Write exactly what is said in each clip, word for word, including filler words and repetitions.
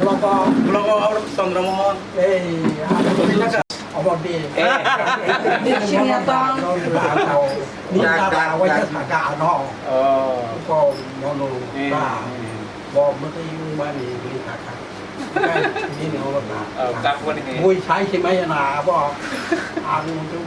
Blogo, blogo, Chandra Mohan. Ei, abo de. Sini atang. Ni tak, tak, tak. Ko mono. Eh, ba. Eh. Bo mete yung mani ni tak. Ni ni olo ta. Oh, tak wani ni. Mui sai si mai na abo. Ang tu.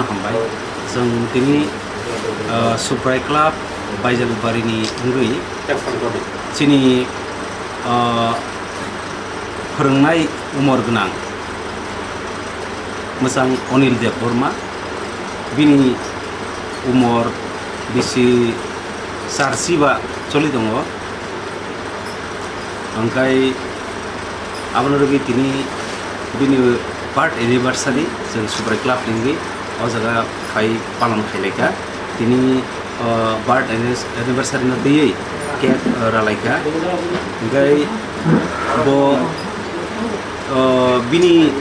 Hambai. Chwng tini, ah, Suprai Club, Baijalbari ni wngwi chini, ah, phwrwngnai umor gwnang mwchang Onil Debbarma, bini umor bisi charsi ba choli tongo. Hwnkhe abono rwgwi tini bini birth anniversary chwng Suprai Club ni wngwi o jaga phai palon khailai kha. Tini, o, birth anniversary no twiwi cake, o, ralaikha. Hwnkhe bo, o, bini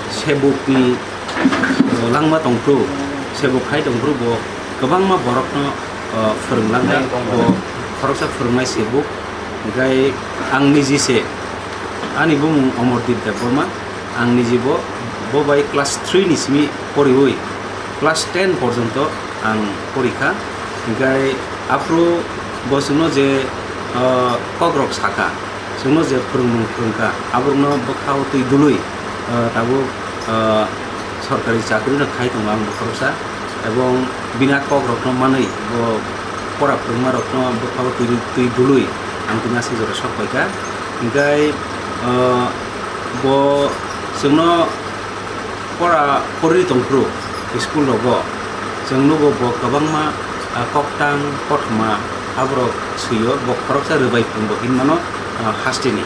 sebukni, o, langma tongphuru, sebuk khai tongphuru bo kwbangma borokno, o, phwrwnglangnai. Bo khoroksa phwrwngnai sebuk. Hwnkhe ang niji se, ani bumung Omordeep Debbarma. Ang niji bo, bo bai class three ni simi poriwi class ten porjonto ang porikha. Hwnkhe aphuru bo chwngno je, ah, kokrok sakha, chwngno je phwrwngmung phwrwngkha, aborokno bwkhao twi dului, ah, tabuk, ah, sorkari chakrino khai tongo ang bo khoroksa, ebong bini kokrokno manwi bo pora phwrwngmarokno bwkhao twi, twi dului ang tini aswk jora sok paikha. Hwnkhe, ah, bo chwngno pora porwi tongphuru school rogo chwng nugo bo kwbangma, ah, koktang kothoma aborok swio, bo khoroksa rwbai phung bo hinmano, ah, hasteni.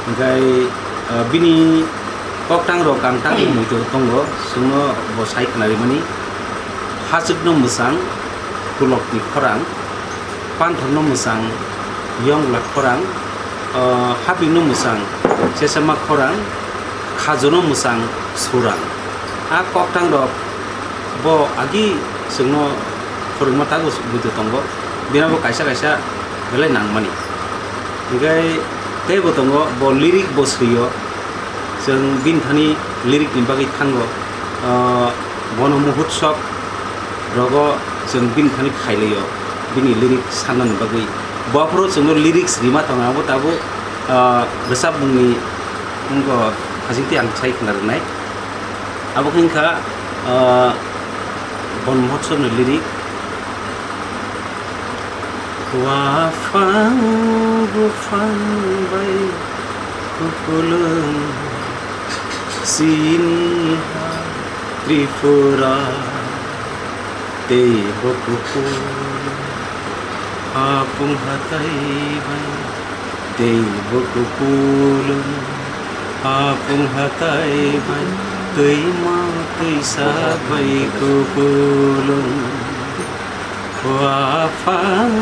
Hwnkhe, ah, bini koktang rok ang tangwi muitu tongo, chwngno bo sai khnarimani. Hachwkno mwchang, Pulokni khorang, Panthorno mwchang, Yongla khorang, ah, Hapingno mwchang, Chesama khorang, Khajono mwchang, Surang. A koktang rok bo agi chwngno phwrwngma tago muitu tongo, bini bo kaisa kaisa belai nangmani. Hwnkhe teibo tongo, bo lyric bo swio, chwng bini thani lyric ni bagwi thango, ah, bono muhutsob rogo chwng bini thani khailaio, bini lyric sanani bagwi. Bo aphuru chwngno lyrics rima tongo, abo tabuk, ah, rwchapmungni wngkha, hasingtwi ang sai khna rwnai. Abo khe wngkha, ah, Bon Mohotsobni lyric. Waphang buphang bai kupulung sini ha Tripura. Tei bo kupulung hapung hatai bai, tei bo kupulung hapung hatai bai, twima twisa bai kupulung. Waphang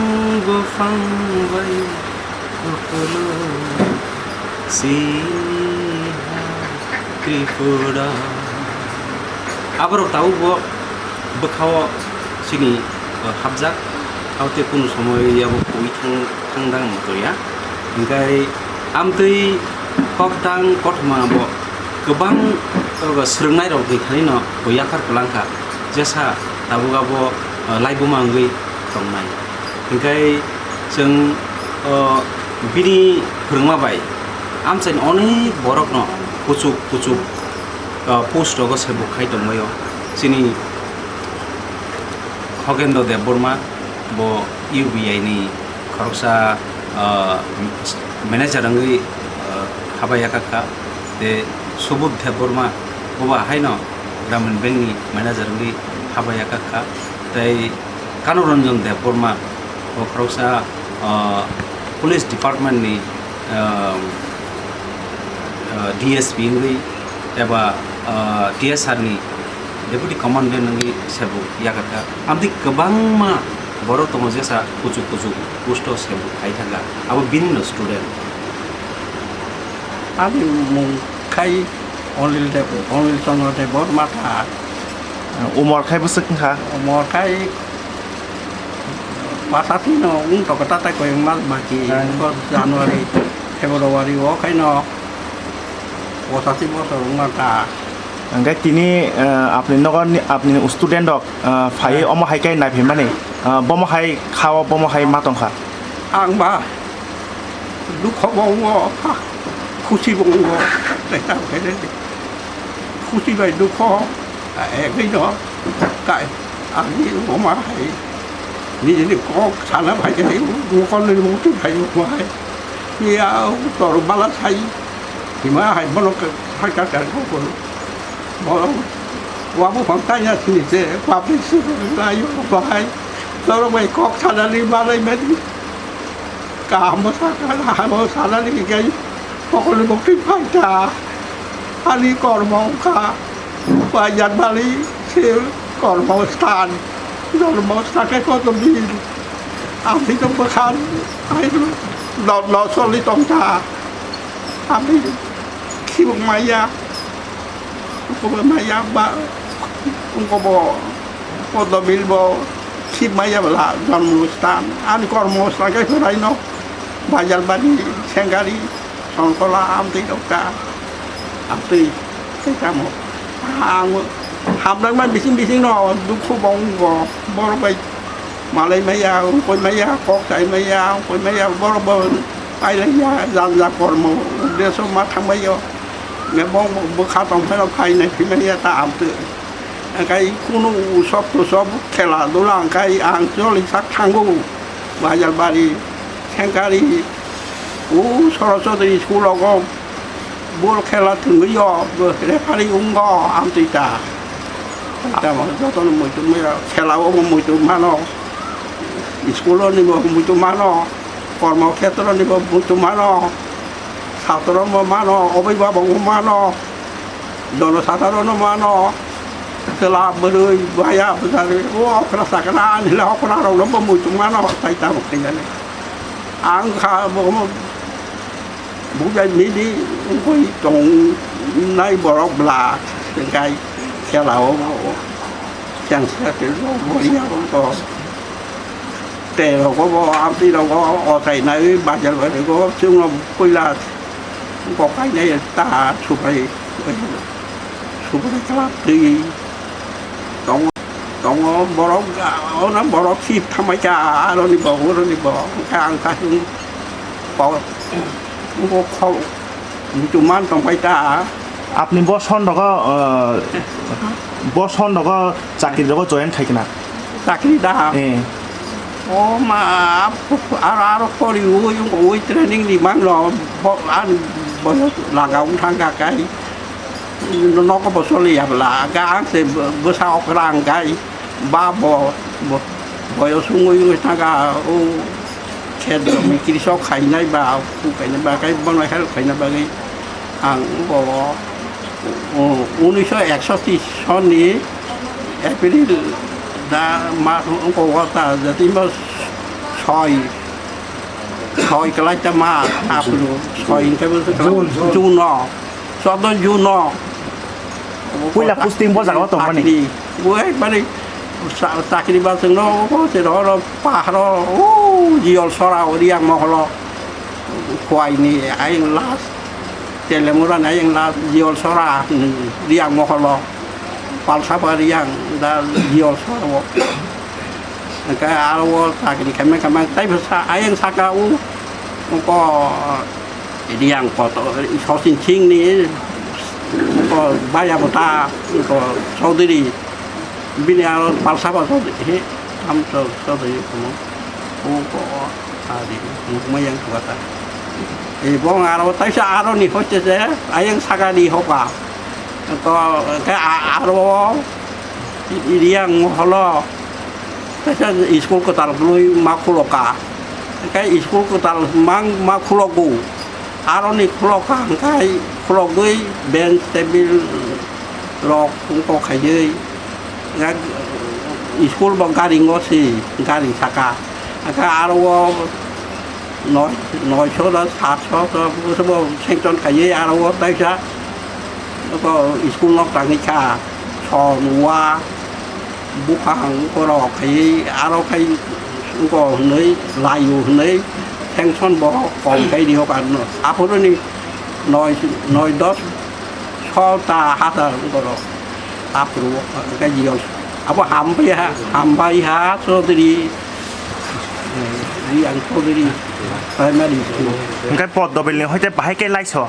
buphang bai kupulung sini ha Tripura. Aborok tabuk bo bwkhao chini, uh, hapjak, abo tei kunu somoi abo pui thang, thang dang muchungya. Hingkai amtwi koktang kothoma bo kwbang, uh, swrwngnairokni thanino bo yaphar kwlangkha, jesa tabuk abo, uh, laibuma wngwi tongnai. Hingkai Chwng, o, bini phwrwngma bai amchaini onek borokno kuchuk kuchuk, o, post rogo se bwkhai tongbaio. Chini Hogendra Debbarma bo U B I ni khoroksa, o, manager wngwi, o, habaiya kha. Tei Subodh Debbarma bo ba haino Gramin Bank ni manager wngwi habaiya kha. Tei Kanu Ranjan Debbarma bo khoroksa, ah, police department ni, ah, ah, D S P wngwi eba, ah, T S R ni deputy commandant wngwi sebo yakha kha. Amtwi kwbangma borok tongo jesa kuchuk kuchuk post o sebo khai thangkha. Abo bini no student. Ani mung khai Onil Deb-, Onil Chandra Debbarma ta. Umor khai bwswk wngkha? Umor khai pasati no wng toko tatai koi mas baki. Ang. January, February o khai no pasati bosor wngkha ta. Hingke tini, eh, apni nogo ni, apni student rok, eh, phai. Hai. Omo hai khe naiphimani, eh, bomo hai khao, bomo hai ma tongkha. Ang ba dukho bo wngo, ha, khusi bo wngo, tei tamo khe khusi bai dukho, eh, egwi no, tai, ani omo hai, nini kok sana bai khe, mokol ni mukti bai omo hai, ya, tor bala sai, hima hai bono khe, hai ka ka ko ko, bo, wa bo phang tai ya sini se, public se, la yo bai, tor bai kok sana ni malai mani. Kaham bwsa kha, kaham bwsa nani hinkhe pokolni bwkhwi phaikha. Ani kormo wngkha, Bajar Bari se kormo sthan, jormo sthan khe koto bil. Amtwi tong bwkha, ai no, no, no soli tongkha. Amtwi khibuk maya. Ungkobo maya ba, ungkobo Podobil bo khib maya bwla, Janmusthan. Ani kormosthan khe Khuraino, Bajalbari, Sengari, Songkola, amtwi dokta, amtwi khe tamo. Ang hamjakma bising bising no dukhu bo wngo, borok bai malai maya, ungkoi maya, kok sai maya, ungkoi maya, borok bo pailaiya, janja kormo, deso ma thangbaio. Mebong bwkha tongphano phainai phimani ya ta amtwi. Hwnkhe kunu usop tusop khela dula hwnkhe ang choli sak thango. Bajalbari, Sengkari, o Sorochodi school rogo bol khela thwngwi o referee wngo amtwi ta. Tamo jotono muitu maya khela o muitu mano. School ni bo muitu mano. Kormo khetroni bo muitu mano, satro bo mano, obibabok bo mano, jonosadharono mano, chwla bwrwi, baya bwsari, o okra sakra, ani le okra rokno bo muitu mano, tai tamo khainani. Ang kha bo mo bujai midi wngwi tongnai borok bla, hwnkhe khela o, o, chengsa khe bo, bo ya bo. Tei rogo bo, amtwi rogo, o tai nai, bajar bai rogo, chwngno puila kok kainai ta subai, subai kala twi tongo, tongo borok, ono borok si thamai kha, aroni bo, uroni bo, hwnkhe ang kasing bo, bo khol, muitu man tongpai ta. Apni bo son rogo, eh, bo son rogo chakri rogo join khai kna. Chakri da? Eh. O ma, aro, aro pori ui, ui training ni mang lo, bo, an, bo laga ung thang ka kai. Noko bo soli ya bla, ga ang se bwsa okra ang kai. Ba bo, bo, boyos wngwi wngwi thangkha, o khet jomni krisok khainai ba, khu khainai ba, khe bono help khaina bagwi ang bo, o, unnish ekso tris sonni April da ma, wngkha o ta jatimo soi, soi kwlai ta ma, April soi hwnkhe bo June, June. June o. Chwddo June o. Puila posting bo jaga o tongmani. Chakri. Bo ekbari cha-, chakri ba chwngno obo se rohoro paharo, o Jiyol sora o Riyang moholo. Khowai ni ayang last. Telemura ni ayang last Jiyol sora ni Riyang moholo. Palsaba Riyang da Jiyol sora o. Hwnkhe aro o chakri khaima khaima tei bwsa ayang saka o, o ko Riyang kotor, Sachin Singh ni, o ko baya bwta, o ko Chaudhary, bini aro palsa ba Chaudhary, he, tam Chau-, Chaudhary komo, o ko, a di, nukma yang tuata. E, bong aro, taisa aro ni hoite se, ayang saka ni hoka. To, ke a-, aro, Riyang holo, kaisa school kwtal bwlwi ma khuloka. Hwnkhe school kwtal mang ma khulogo. Aroni khuloka hwnkhe khulogwi bench, table rok wngkok khaiwi. Hwnkhe school bo gari ngo si, gari saka. Hwnkhe aro o noi, noisho da satsho to, bo sanction khaiwi aro o taisa. Oko school nok tangwi kha, son, wa, buphang, oko rok khai, aro khai, oko hwnwi, laio hwnwi, sanction bo kom khai rio kan no. Aphuru ni noi, noi dos, sota, hata, oko rok. Aphuru, khai rio. Abo hambai ha, hambai ha, Chaudhary, Riyang Chaudhary Primary School. Hwnkhe Poddobil ni hoite bahai khe laiso?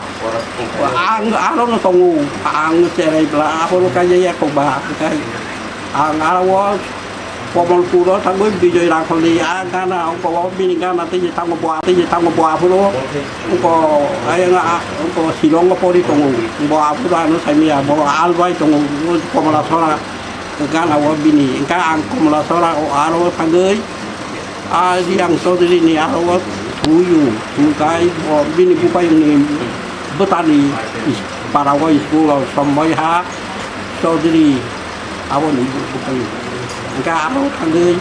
Ang aro no tongo, ang cherai bla, abo no kaiya ya kok ba, hwnkhe ang aro o Komolpur o thangwi Bijoy Rakhol ni a gana, oko o bini gana tei je thango bo, tei je thango bo aphuru, oko ayang a, oko Shillong o pori tongo, bo aphuru ano saimaya, bo albai tongo, Komla Sora gana o bini, hwnkhe ang Komla Sora o aro thangwi, A Riyang Chaudhary ni aro o thuyu, thungkai bo bini buphayung ni bwtani para o school o somoi ha Chaudhary aboni buphayung. Hwnkhe aro thangwi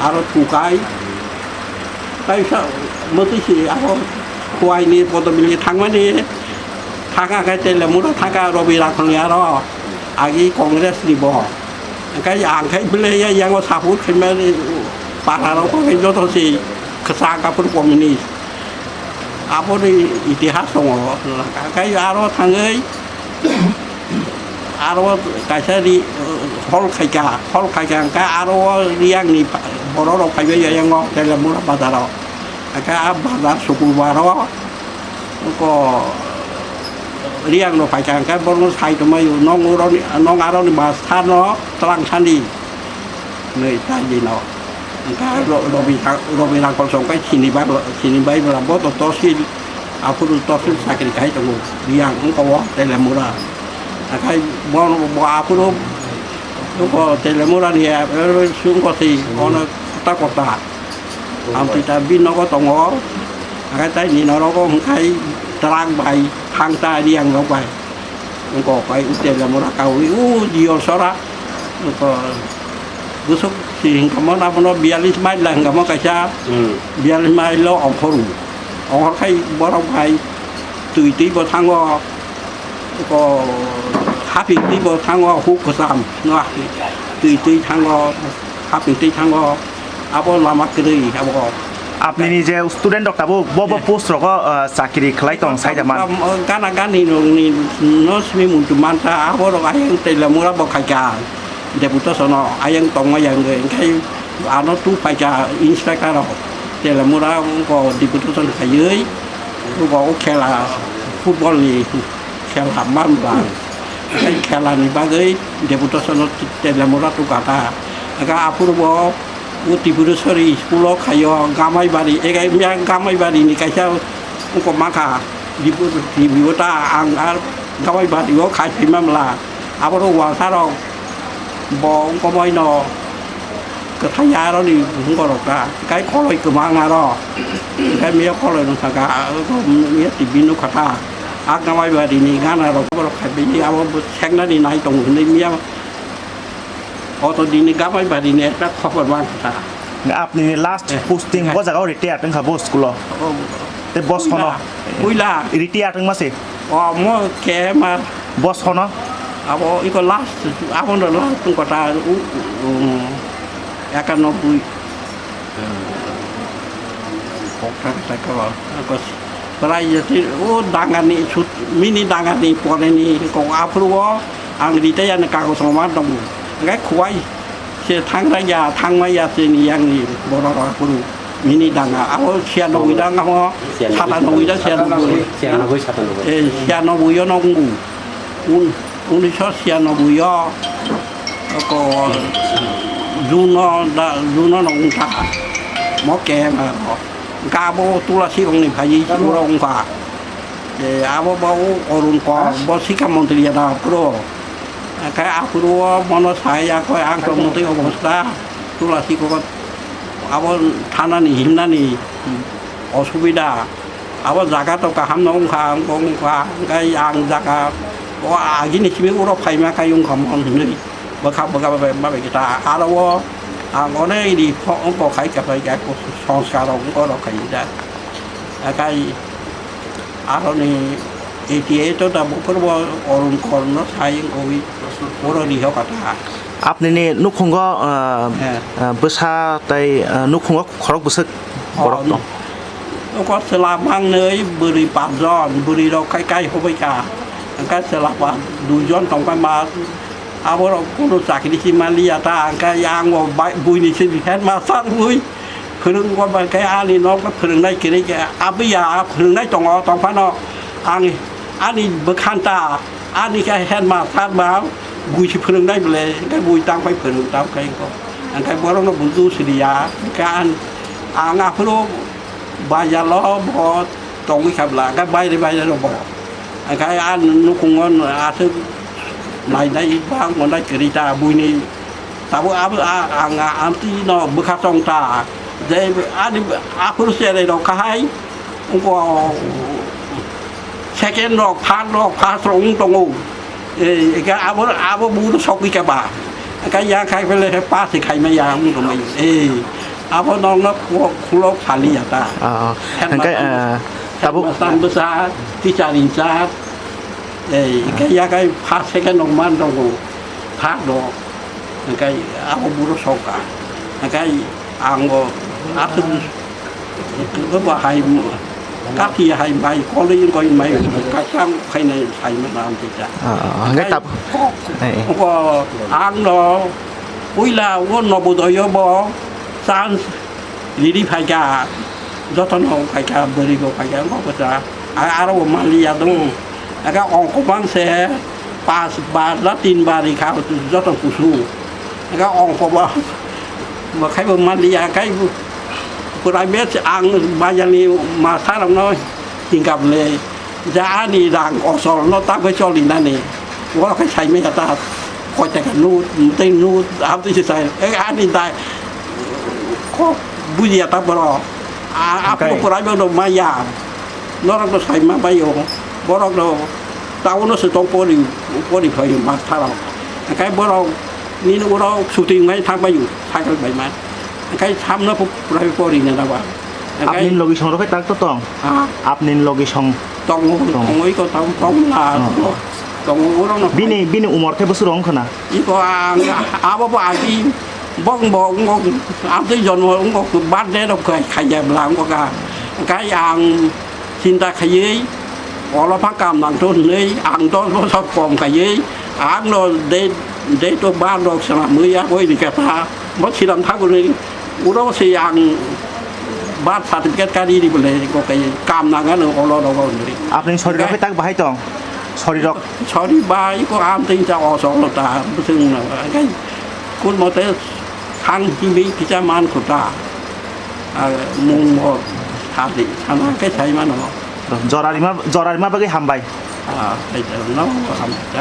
aro thukai. Kaisa mwtwi se aro Khowai ni Poddobil ni thangmani thangkha khe Telemura thangkha Robi Rakhol ni aro agi Congress ni bo. Hwnkhe ang khai belai ya, yango support khaimani para rok khe joto se kwchak aphuru communist. Aboni itihas tongo. Hwnkhe aro thangwi aro kaisa ri, hall khaika, hall khaika hwnkhe aro o Riyang ni borok rok phaibai ya yango Telemura bazar o. Hwnkhe a bazar Sukrubaro. Oko Riyang no phaikha hwnkhe bono sai tongmai, "Nong oro ni, nong aro ni master no twlang sani," hinwi tai di no. Hwnkhe ro-, Robi, Robi Rangkol song kai sini bai, sini bai bwla bo to tosil, aphuru tosil chakri khai tongo Riyang wngkha o Telemura. Hwnkhe bono bo aphuru wngkha Telemura ni, eh, sungko si ono kota kota. Amtwi ta bini nogo tongo, hwnkhe tai ni norogo hwnkhe truck bai thang ta Riyang rok bai. Wngkok bai Telemura kaui o Diolsora. Wngkok bwswk si hwnkha mo abono biyalish mile la hwnkha mo kaisa, Hmm. biyalish mile o ongkhoru. Ongkhor khai borok bai twi twi bo thango. Ko haping twi bo thango, huk kwcham no twi twi thango, haping twi thango, abo lama kwrwi abo. Apni ni je student rok tabuk bo bo Eh. post rogo, ah, chakri khlai tong sai da man. Gana gani rok ni no simi muntu manta abo rok ayang Telemura bo khaika deputation no ayang tongma yang hwnkhe ano tu phaika inspector rok Telemura ko deputation khaiwi ko khela football ni khela manba. Tei khela ni bagwi deputation no Telemura tukha ta. Aga aphuru bo o Tripureshwari school o khaio Gamaibari, ega mia Gamaibari ni kaisa wngkok mankha, Dipu-, Diputa ang ar Gamaibari o khai phaima mla. Aboro walsa rok bo wngkok maino. Kwthai ya aroni borok ta, kai kholoi kwmang aro. Kai miya kholoi no saka, miya T V no khata. A Gamaibari ni gana rok borok khai bini abo bo seknani nai tongo hinui miya. Oto dini Gamaibari ni ekta khobor mang khata. Apni ni last Eh. posting bo jaga o retire wngkha bo school o. Oh. Te boss Puila. hono. Puila. Retire wngma se. O, mo K M R. Boss hono? Abo iko last, abo no last tong kota, u, u, um, ekanoboi. Kok thang thang ko, ko prai jati, o dangani sut, mini dangani pore ni ko aphuru o ang retire ni kagos roma dong. Ngai khuai. Thangraiya, thangmaiya chini yangni borok rok aphuru nini danga. Abo siyanoboi dang amo, siyanoboi, satanoboi da siyanoboi. Siyanoboi, satanoboi. Eh, siyanoboi yo nong bu. Un-, unisho siyanoboi yo ko June no da, June no nong thaka. Mo ke ma ro. Gabo tulasi rong ni phai uro ongkha. Eh, abo ba o Arun ko, bo sikha montri ya da pro. Khe aphuru o bono sai ya koi ang to mutwi obosta, tulasi ko abo thanani himnani osubida, abo jaga to kaham no wngkha, wngkha, wngkha, wngkha, ang jaga o agini simi uro phaima kai wngkha mon hinwi bwkha bwkha bai bai kita aro o ang onek di pho wngkha khai ka bai ka sanskar rok wngkha rok khai da. Akai aroni eighty eight o da buphur bo Arun Korno sai wngwi oro riho kata. Apnini nukhungo, ah, He. Ah, bwsa tei, ah, nukhungo khorok bwswk borok tong? Nuko chwla mangnwi bwrwi paanch jon, bwrwi rok khai kai hobai ka. Hwnkhe chwla pa dui jon tongkha ma. Aborok kunu chakri si manliya ta, hwnkhe yang bo bai-, buini se headmaster bui. Phwrwngkha ba khe ani nokno phwrwngnai kwrwi khe abiya phwrwngnai tongo, tongphano ang ani bwkhanta ani khe headmaster ba bui se phwrwngnai bwle, hwnkhe bui tang pai phwrwng tang khe ko. Hwnkhe borokno buju siliya, hwnkhe ang, ang aphuru bazar o bo tongwi kha bwla, hwnkhe baire baire no bo. Hwnkhe a nukhungo aswk nainai bang monai kwrwi ta buini. Tabuk abo a-, ang, a-, amtwi no bwkha chong ta. Je ani aphuru cherai rok kahai, wngkha second rok, third rok, first rok wng tongo. Ei, eka abo, abo budo sokwi kha ba. Eka ya khai phele he pass khai ma ya wng tongmai. Ei, abo nokno kho-, khulok sali ya ta. Ah, ah. Headmaster Hwnkhe, bwsa, ah, tabuk headmaster bwsa, teacher in charge. Ei, eka ya khai first, second rok man tongo. Third rok. Hwnkhe abo buro sokha. Hwnkhe ang bo aswk bo hai kathi hai mai kolwi wngkha mai kakang khainai sai mano ang tita. Ah, ah, hwnkhe tab-, kok eh, eh. Ko ang no puila o Nobodoyo bo chance riri phaikha, jotono phaikha, bwrwi bo phaikha, wngkha bwsa. A-, aro bo manliya do. Aka ongkho bang se pas bar na tin bar rikha joto kusu. Aka ongkho ba, ba khai bo manliya, khai bo private ang bazar ni master rok no hingkha bwle, ja ani rang osol no ta bai choli nani. Oro khai sai manya ta, koi taka nut, tei nut, abtwi se sai, e ani dai, kok bujiya ta borok. A, a Hwnkhe? Pura borok no maya. Norok no sai ma bai o. Borok no town o se tong pori, pori phai o master rok. Hwnkhe borok nini oro shooting bai thang bai o, cycle bai ma. Hwnkhe samno pura pori na ba. Hwnkhe Apni logi song rok khe tak to tong? Ha? Apni logi song? Tongo, Tongo. Tongoi ko tong, tong na. Oh. Tongo, oro no. Bini, bini umor khe bwswk rok wngkha na? Iko ang, abo bo agi, bong bo wngkok, amtwi jonmo wngkok, birthday rok khai, khaiya bwla wngkok ang. Hwnkhe ang chinta khaiwi, olo pha kam nang to hwnwi, ang dos bosor kom khaiwi, ang no date, date of birth rok swnamwi, abo ini khe ta, bo swnam thago hwnwi. Uro se ang birth certificate kari di bole ko kai kam nang ano olo rogo ni. Apni sorirok Kai- tak bahai tong? Sorirok? Sori bai ko am tin cha o so lo ta, bwswng na. Kai kun mote thang himi kicha man khuta. A, mung mo thadi, sana ke sai mano. Jora rima, jora rima bagwi hambai. A, kai ta no, am ta.